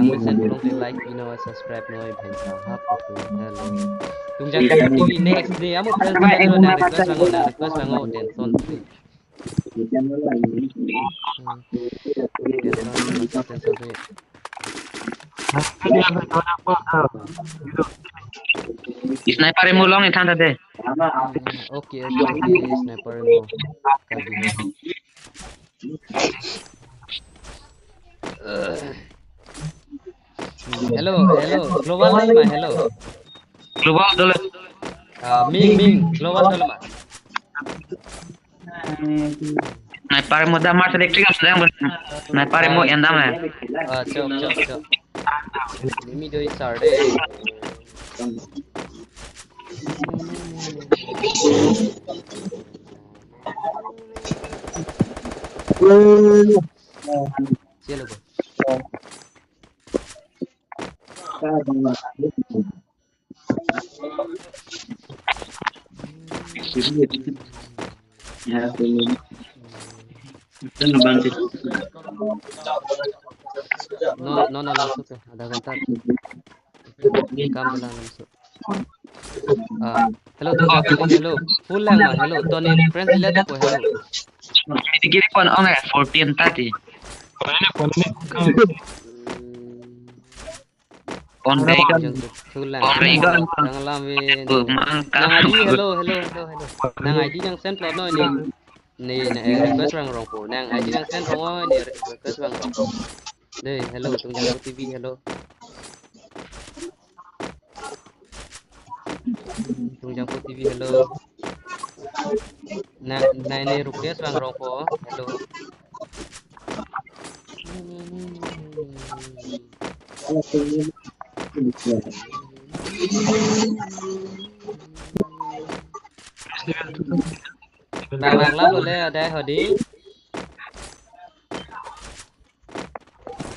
mo send ko long te like, you know, subscribe no भाई साहब। Hello। Tungjapo T V next day, amo friends na request lang, request lang, tension free। Sniper mo long ithang ta de. Okay, okay, okay, sniper mo. Hello, hello, global nai ma, hello. Global dolo. Ah, ming, ming, global dolo ma. Sniper mo da Mars Electric am sedang ber-, sniper mo endam eh. Ah, chok, chok, chok. Nimi do isar de. Chelo ko. No, no, no, langsung ke. Ada kontak. Kam bilang langsung. Ah, hello, to, hello. Full lang ma, hello. To ne friends ila ko, hello. Kiri pon ong eh, fourteen thirty. Pon ong eh. Full lang. Pon ong eh. Nang lam ve. Nang I D, hello, hello, hello, hello. Nang I D nang send lo no ni. Ni, ni, eh, request vang rong po. Nang I D nang send rong o, ni request vang rong po. Dei, hello, Tungjapo T V, hello. Tungjapo T V, hello. Na, na, ni request vang rong po, hello. Bang bang lam le adai hodi.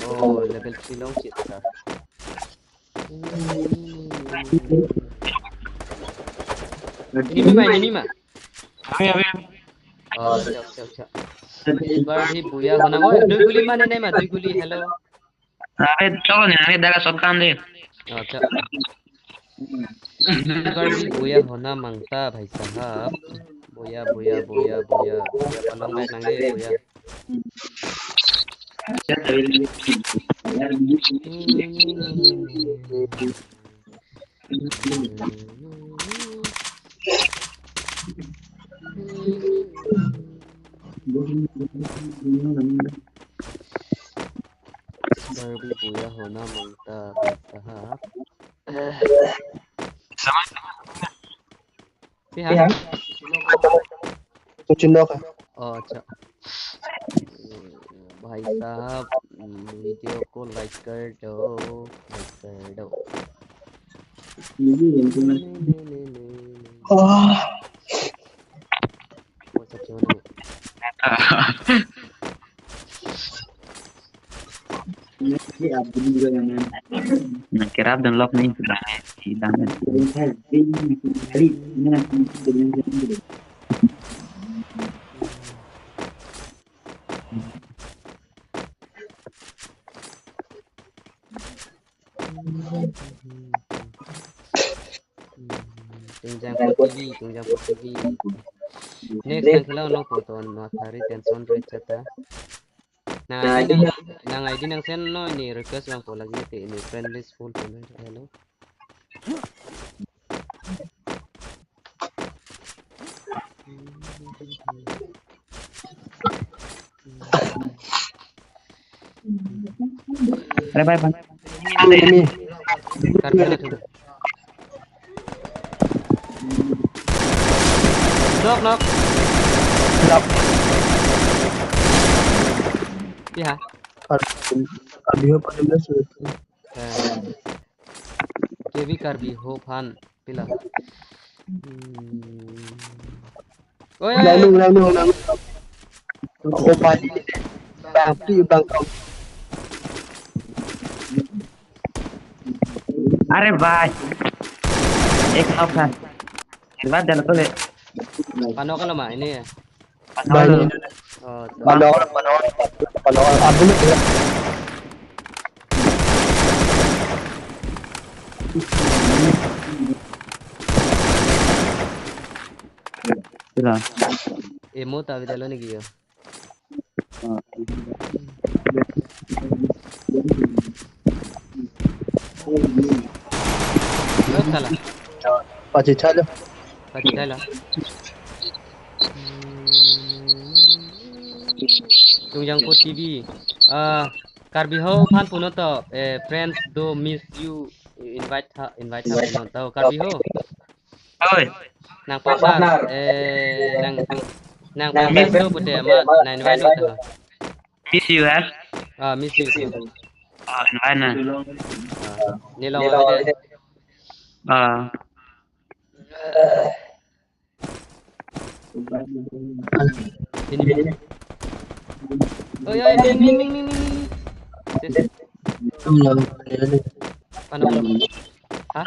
Oh, level three long chit ta. Ini ma, ini ma. Abe, abe, abe. Oh, siap, siap, siap. Ibar hi buya hona ko, dui guli mane nai ma, dui guli, hello. Abe, chok ne, abe, daga sokam de. Oh, chok. Ibar hi buya hona mangta, bhai sahab. Buya, buya, buya, buya, buya, palong nai nang de, buya. Barbie buya hona mangta, sahab. Pihak? Kuchinok. Oh, acha. भाई साहब, video को like कर दो, like कर दो। Oh. What's up, Jono? Nah, kerap dan lock nih, sedang, sedang. Tungjang Pur T V, Tungjang Pur T V. Next nang kilo nang photo no thari tension re chata. Nang I D nang, nang I D nang send no, ini request lang po lagi te, ini friend list full po lagi. Hello. Ada apa, Bang? Enemy. Kartu ada tuh. Knock, knock. Knock. Iya. Karbi ho pada belas. Eh, K V Karbi ho phan pila. Hmm. Oh ya, ya. Lalu, lalu, lalu. Opa di. Bang, pi, bang, kau. अरे भाई, एक नॉक है। बात जाना तो ले। Pano kalau mah ini ya. Bang, Oh, pano, pano, pano, abdul. Sila. Emo ta vidalo ni giyo. Lo sala. Pachi chalo. Pachi chalo. Tungjang Pur T V. Ah, Karbi ho phan puno to, eh, friends do miss you. Invite ha, invite ha puno to Karbi ho. Oi, Nang partner, eh, nang, nang partner do pute ma, nang invite do to. Miss you, ha? Ah, miss you. Ah, invite na. Ah, ni lo ma de. Ah, Ini. Oh ya, ini, ini, ini, ini, ini. Sis, pano, pano. Ha?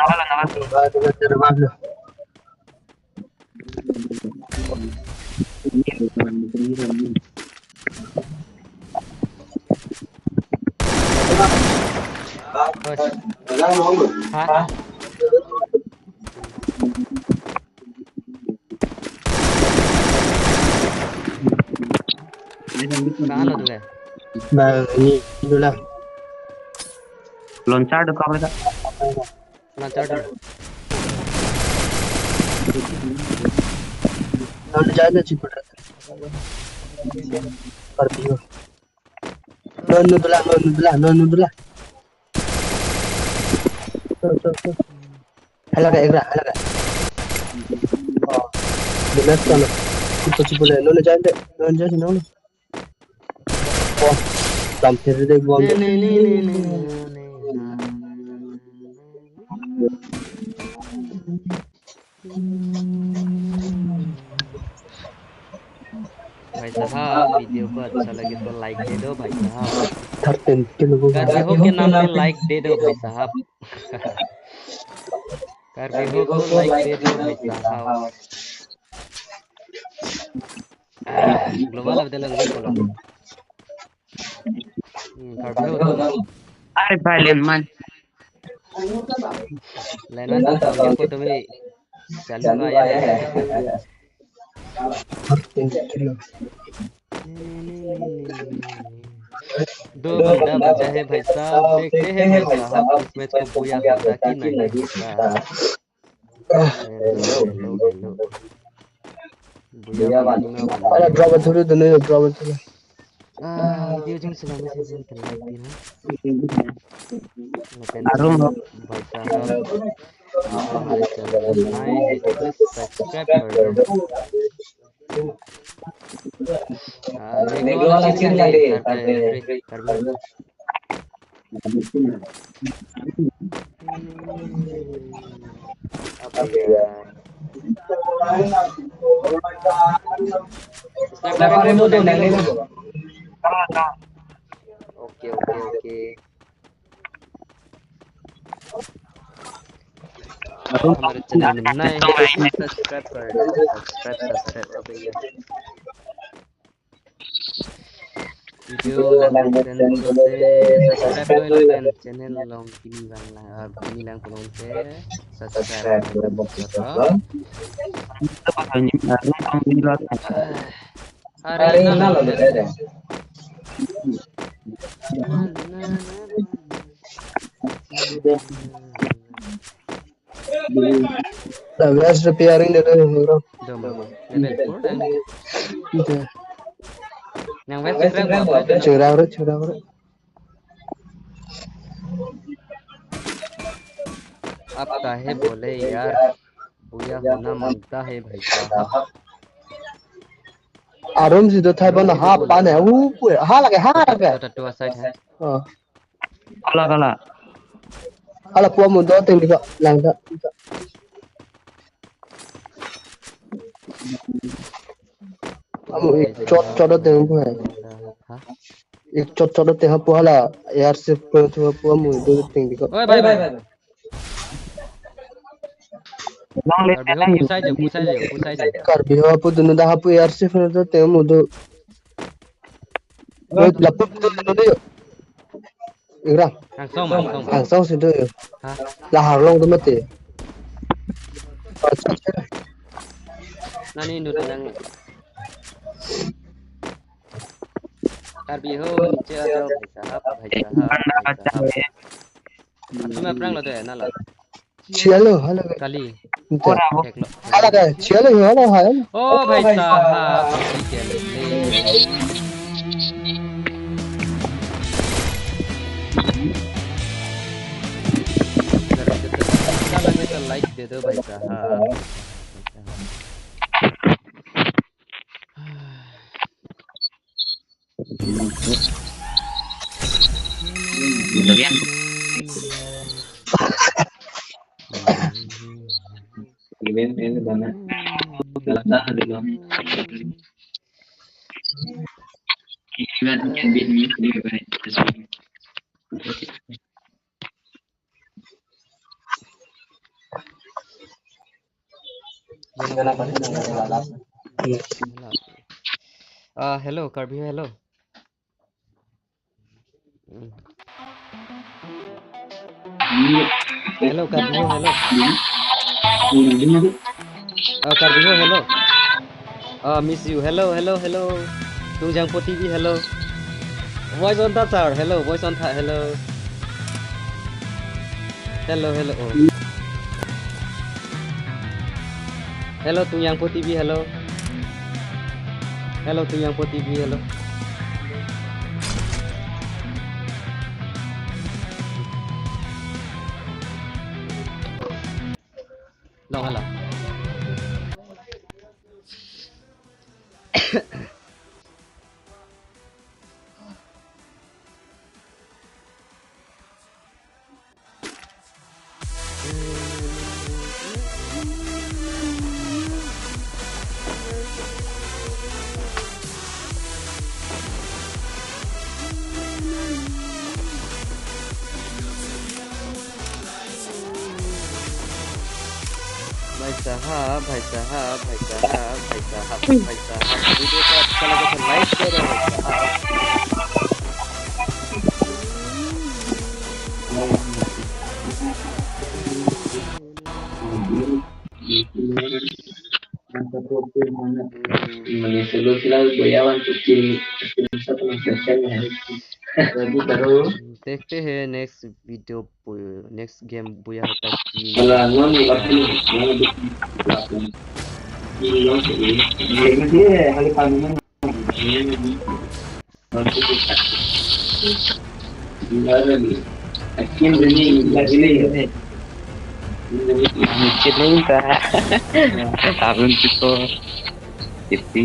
Oi. Ha? Kahan lo tu le? Bang, ini dulu lah. Launcher do kau beta. Launcher do. Launcher na chipura. Karbi ho. Non nudula, non nudula, non nudula. Hala ka, ekra, hala ka. Oh, belas ka na. Chipu, chipu le, non jai de, non jai, non. Oh, tam phir de, bom de. भाई साहब, वीडियो को अच्छा लगे तो like they दो भाई साहब। Thirteen kilo ko. Karbi ho ke naam pe like de do bhai sahab. Karbi ho ko like de do bhai sahab. Global abdel ang ko. Hmm, Karbi ho. अरे भाई लेन मान। Lena to video ko tumhe. Chalu aya. Thirteen kilo. दो बंदा बचा है भाई साहब, देखते हैं भाई साहब, किस्मत को पूरा होता कि नहीं होता। Hello, hello, hello. Buya bang na bang. Ala drop thulu, dunu drop thulu. Ah, video jong selama season terbaik ini. Lapen Arun. Baik, ah, hai, channel hai, please subscribe कर दो. Ah, negro wala chiri kali, Karbi, Karbi. Apa ya? Sniper remo do, nang remo do. Oke, oke, oke. हमारे चैनल में नए हैं, सब्सक्राइब कर दो, subscribe, subscribe, अबे ये। Video lang pen pulote subscribe noi lapen channel along pini lang lang, ah, pini lang pulote subscribe. Are na lo de. Nah, biasa pairing deh, deh, deh. Dom. Level four dan. Gitu. Nang west seberang apa? Curang, bro, curang, bro. Apa he boleh, ya? Buya hona mangta hai, bhai sahab. Arum si do thai bon ha pa ne. Uh, pu, ha lake, ha lake. Dua, dua side hai. Oh. Hala, hala. Hala pu amu do ateng diko, lang ta. Amu ik chot chot ateng pu hai. Ha? Ik chot chot ateng ha pu hala. Yar se pu tu pu amu do ateng diko. Oi, bhai, bhai, bhai. Karbi ho, pusai jo, pusai jo, pusai jo. Karbi ho apu dunu dah apu A R C phone to temu do. Wait, lapu tu dunu do. Ikrang. Angsong, angsong. Angsong si do yo. Ha? Lahar along do mati. Acha, acha. Nani nu do nang. Karbi ho, niche aa jao, bhai sahab, bhai sahab, bhai sahab. Atum aphrang lo de, na lo. Chalo, hello. Kali. Hala ka, chalo, hello, hi. Oh, bhai sahab, ठीक है, ले, ले। जरा से तो अच्छा लगे तो like दे दो, भाई साहब। Ah, hello, Karbi, hello. Hmm. Hello, Karbi, hello. Oh, Karbi, hello. Ah, miss you. Hello, hello, hello. Tungjangpo T V, hello. Voice on tha, sir. Hello, voice on tha. Hello. Hello, hello. Oh. Hello, Tungjangpo T V, hello. Hello, Tungjangpo T V, hello. Long, hello. भाई साहब, भाई साहब, भाई साहब, भाई साहब, भाई साहब, video को अच्छा लगे तो like करो भाई साहब। Mane solo sila goya wan tu chin, chin sa tu macam macam ya. Lagi baru. देखते हैं next video, next game buya होता है कि kalau anu ni waktu ni, anu ni. Ini yang sini. Ini dia hari panen. Mikir nung ta. Tahun kita. Jadi.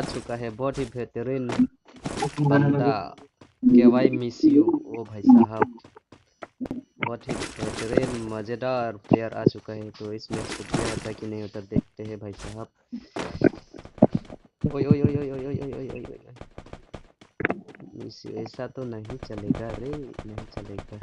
आ चुका है, बहुत ही बेहतरीन बंदा। केवाई मिस यू, ओ भाई साहब, बहुत ही बेहतरीन मजेदार प्लेयर आ चुका है। तो इस मैच को क्या होता है कि नहीं होता, देखते हैं भाई साहब। ओए, ओए, ओए। मिस यू, ऐसा तो नहीं चलेगा रे, नहीं चलेगा।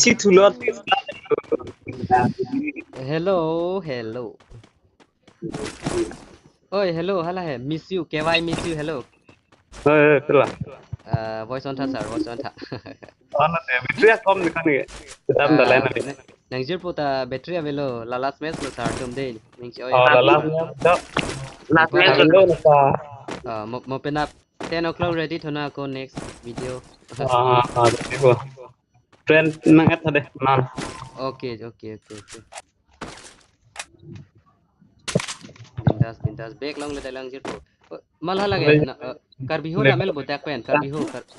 Si thulot. Hello, hello. Oi, hello, hala he. Miss you, K Y miss you, hello. Hei, hei, pila. Ah, voice on tha, sir, voice on tha. Ano te, battery akom ni kani. Kita Ah, dalai na. nang-, nangjirpo ta battery avelo, la last match lo sir atum de. Nangji oi. Oh, la last match. Last match lo. Avelo na sa. Ah, mo, mo penap ten o'clock ready thona ako next video. Ah, ah, ah, tipo. Friend nang add tha de, man. Okay, okay, okay, okay. Bindas, bindas. Back long le dalang jirpo. Oh, mal hala ke, Back. Na, eh, Karbi ho Back. Damel bodak pen, Karbi ho, Kar-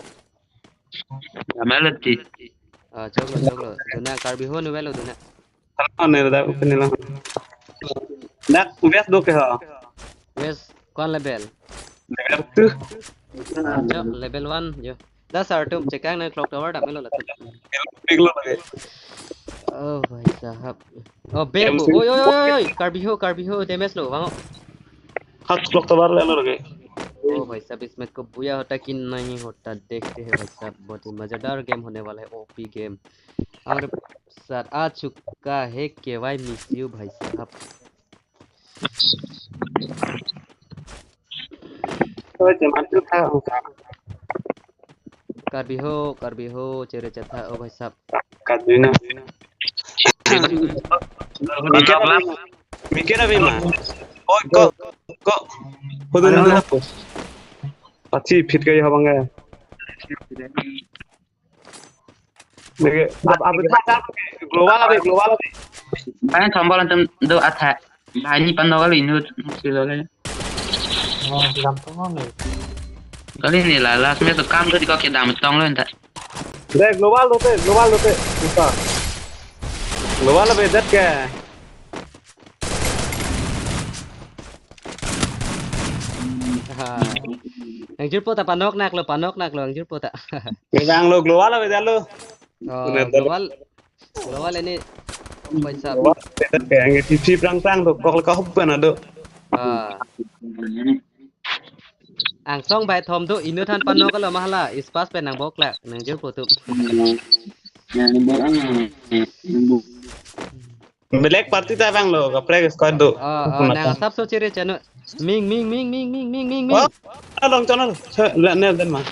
Damel ti. Ah, choklo, choklo. Duna Karbi ho nu velo duna. Ano ne da ko ni lang. Dak West do ke ha. West, kon level? Level two. Ah, jo, level one, jo. Da sir atum chekang na clock tower damelo la. Piglo lagi. Oh, bhai sahab. Oh, back. Em, oi, oi, oi, oi. Karbi ho, Karbi ho, damage lo, vang. Hat clock tower le lagi. Oh, bhai sahab, is match ko buya hota ki nahi hota, dekhte hain, bhai sahab. Bahut hi mazadar game hone wala hai, O P game. Hamare saath aa chuka hai K Y miss you, bhai sahab. Oi, jaman tu tha, ungka. Karbi ho, Karbi ho, chere chatha, oh bhai sahab. Karbi na. Mike na bima. Mike na bima. Oi, ko, ko. Hudu na na po. Pathi phit kai habang ya. Neke, ab, ab, tha, tha, global abe, global abe. Bang thombol antum do atha. Bang ni pan dogal inut silo le. Oh, gampang ni. Kali ni la, last match to kam to di ko kedam tong lo enta. De, global dote, global dote. Uta. Global abe det ke. Ha. Nangjirpo ta panok naklo, panok naklo, nangjirpo ta. Kedang lo global abe det lo. Oh, global. Global ini paisa. Global abe det ke, ang T V prang prang do, kok le kahop na do. Ah. Angsong bai thom do, inut than panok lo ma hala, ispas pen nang bok la, nangjirpo tu. Black party ta bang lo, kaprek squad do. Oh, oh, nang asap so chere chanu. Ming, ming, ming. Oh, along channel. Se, le, ne, den ma.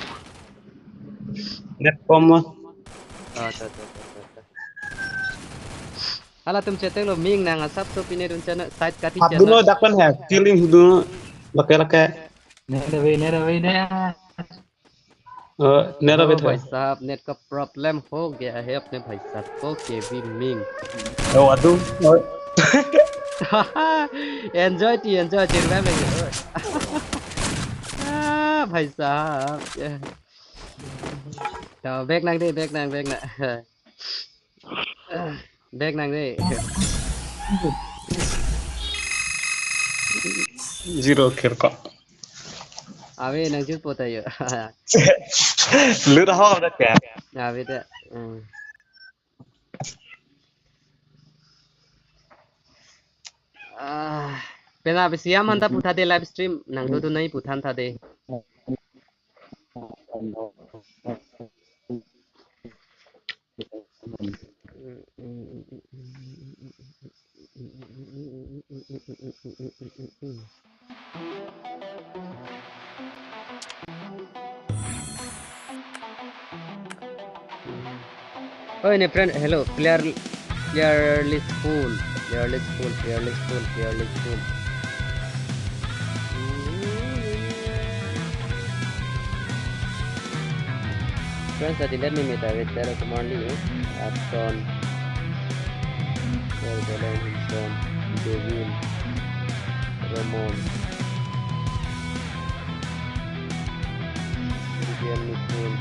Net kom ma. Oh, to, to, to, to, to. Halatum chetek lo, ming nang asap so pine dun chanu, side kati chanu. Abduno dak pen hai, killing hudu. Lake, lake. Ne, ne, ne, ne, ne. Oh, net abe, oh, bhai sahab, net ka problem ho gaya hai apne bhai sahab ko, K V Ming. Oh, aduh. Oh. Enjoy ti, enjoy ti, ma'am, enjoy. Ah, bhai sahab. To, back nang de, back nang, back nang. Back nang de. Zero kill ko. Ave nangjirpo ta yo. Lut ho dak ya. Ave ta. Hmm. Ah, penap isi aman ta putha de live stream, nang do do nai puthan tha de. Oh, ne friend, hello, player, player list full, player list full, player list full, player list full. Friends, adi let me meet with Tero Kumar Lee, Abson, Tero Kumar Lee, Abson, Devin, Ramon, Vivian Mitchell.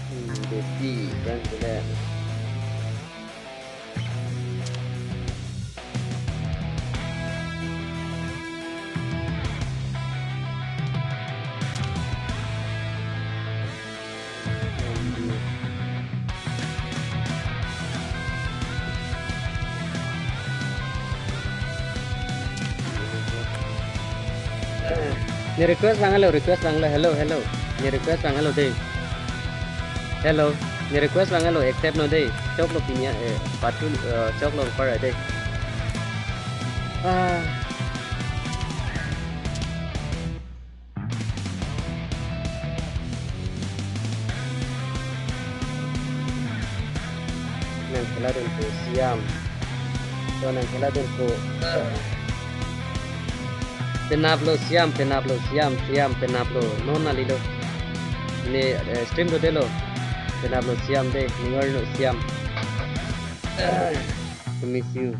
Hmm, Devi, friends, there. Ne request vanglo, request vanglo. Hello, hello. Ne request vanglo dei. Hello. Ne request vanglo, accept non dei. Choklo pinya, eh, patu, eh, choklo para dei. Ah. Nang kela dun ko Siam. So nang kela dun ko. Penaplo Siam, penaplo Siam, Siam penaplo. Non neli lo. Ne, eh, stream dodelo. Penaplo Siam dei, ningar lo Siam. To miss you.